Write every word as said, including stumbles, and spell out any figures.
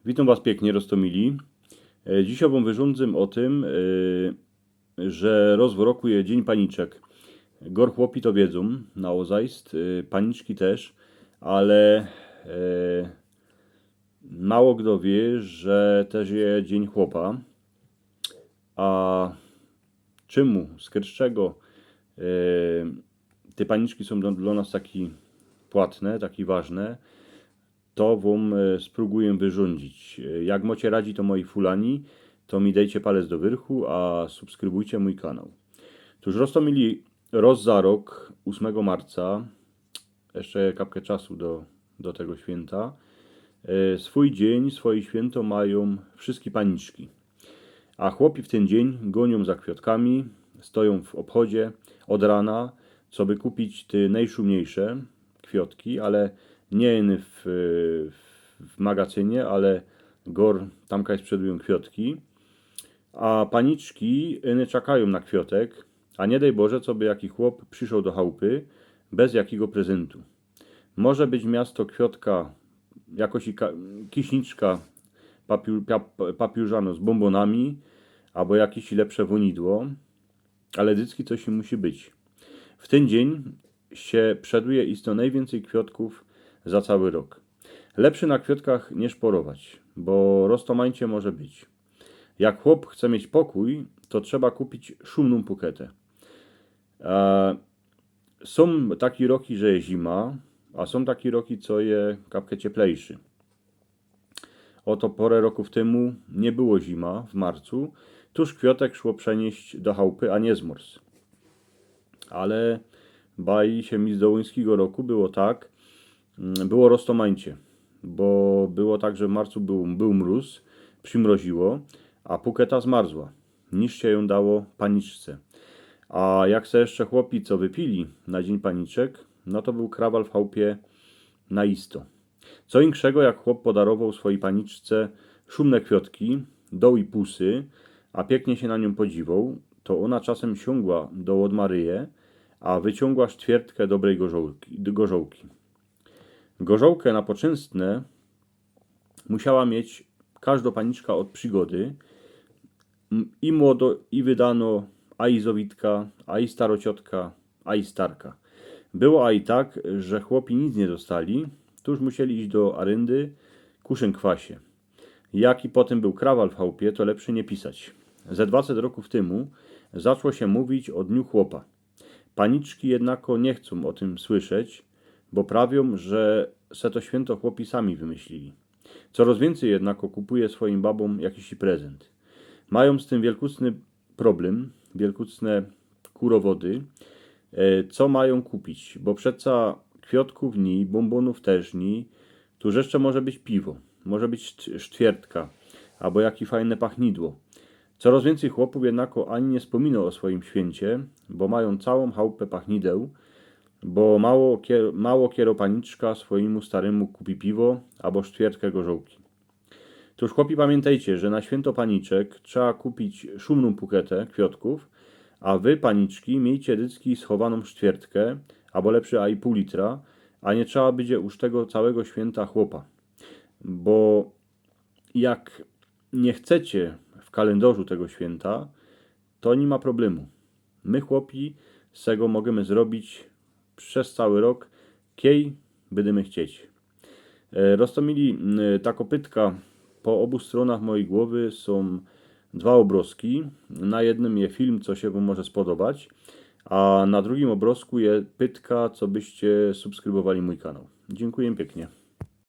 Witōm was piyknie, Roztōmili. E, dzisiej wōm wyrządzym ô tym, e, że roz w roku je Dziyń Paniczek. Gor chłopi to wiedzōm, naozajst, e, paniczki tyż, ale, e, mało fto wiy, że tyż je Dziyń Chłopa. A czymu, z czego, e, te paniczki sōm dlo, dlo nas taki płatne, taki ważne, to wōm, e, sprōbujyjã wyrządzić. E, jak mocie radzi, to moi fulani, to mi dejcie palec do wyrchu, a subskrybujcie mōj kanał. Tōż, Roztōmili, roz za rok, ôsmego marca, jeszcze kapkã czasu do, do tego świynta, e, swōj dziyń, swoje świynto majōm wszyjske paniczki. A chłopi w tyn dziyń gōniōm za kwiŏtkami, stojōm w ôbchodzie ôd rana, coby kupić te nojszumiyjsze kwiŏtki, ale niy iny w, w magazynie, ale gor tam, kaj sprzedujōm kwiŏtki. A paniczki, iny czekajōm na kwiŏtek, a niy dej Boże, coby jaki chłop przyszoł do chałpy bez jakigo prezyntu. Może być miasto kwiŏtka, jakoś i ka-, kiśniczka papiu-, pia-, papiōrzano z bōmbōnami, abo jakeś lepsze wōnidło, ale dycki coś i musi być. W tyn dziyń sie przeduje isto nojwiyncyj kwiŏtków za cały rok. Lepszy na kwiŏtkach niy szporować, bo roztōmajcie może być. Jak chłop chce mieć pokōj, to trzeba kupić szumnōm puketã. E, sōm taki roki, że je zima, a sōm taki roki, co je kapkã cieplejszy. Ôto pŏrã rokōw tymu niy było zima w marcu, tōż kwiŏtek szło przenieść do chałpy, a niy zmorz. Ale bajã sie mi z dołyńskigo roku, było tak, mm, było roztōmajcie, bo było tak, że w marcu bōł, bōł mrōz, przimroziło, a puketa zmarzła, niż sie jōm dało paniczce. A jak se jeszcze chłopi co wypili na Dziyń Paniczek, no to bōł krawal w chałpie na isto. Co inkszego, jak chłop podarowoł swojij paniczce szumne kwiŏtki, doł i pusy, a piyknie sie na niōm podziwoł, to ôna czasym siōngła do łod Maryje, a wyciōngła sztwiertkã dobryj gorzołki, gorzołki. Gorzołkã na poczyństne musiała mieć kożdo paniczka ôd Przigody, m, i młodo, i wydano, a i zowitka, a i starociotka, a i starka. Było a i tak, że chłopi nic niy dostali, tōż musieli iś do aryndy ku Szynkwasie. Jaki potym bōł krawal w chałpie, to lepszy niy pisać. Ze dwacet rokōw tymu zaczło sie mówić ô Dniu Chłopa. Paniczki jednako niy chcōm ô tym słyszeć, bo prawiōm, że se to świynto chłopi sami wymyślili. Coroz wiyncyj jednako kupuje swojim babōm jakiś prezynt. Majōm z tym wielkucny problym, wielkucne kurowody, e, co majōm kupić, bo przeca kwiŏtkōw ni, bōmbōnōw tyż ni, tōż jeszcze może być piwo, może być szt-, sztwiertka, abo jake fajne pachnidło. Coroz wiyncyj chłopōw jednako ani niy spōmino ô swojim świyncie, bo majōm cołkã chałpã pachnideł, bo mało kier-, mało kiero paniczka swojimu starymu kupi piwo abo sztwiertkã gorzołki. Tōż, chłopi, pamiyntejcie, że na świynto paniczek trzeba kupić szumnōm puketã kwiŏtkōw, a wy, paniczki, miejcie dycki schowanōm sztwiertkã, abo lepszy a i pōł litra, a niy trzeba bydzie już tego cołkigo świynta chłopa. Bo jak niy chcecie w kalendŏrzu tego świynta, to niy ma problemu. My, chłopi, z tego możymy zrobić bez cołki rok, kej bydymy chcieć. E, Roztōmili, m, ta kopytka, po ôbu strōnach mojij głowy sōm dwa ôbrozki. Na jednym je film, co sie wōm może spodobać, a na drugim ôbrozku je pytka, co byście subskrybowali mōj kanał. Dziynkuja piyknie.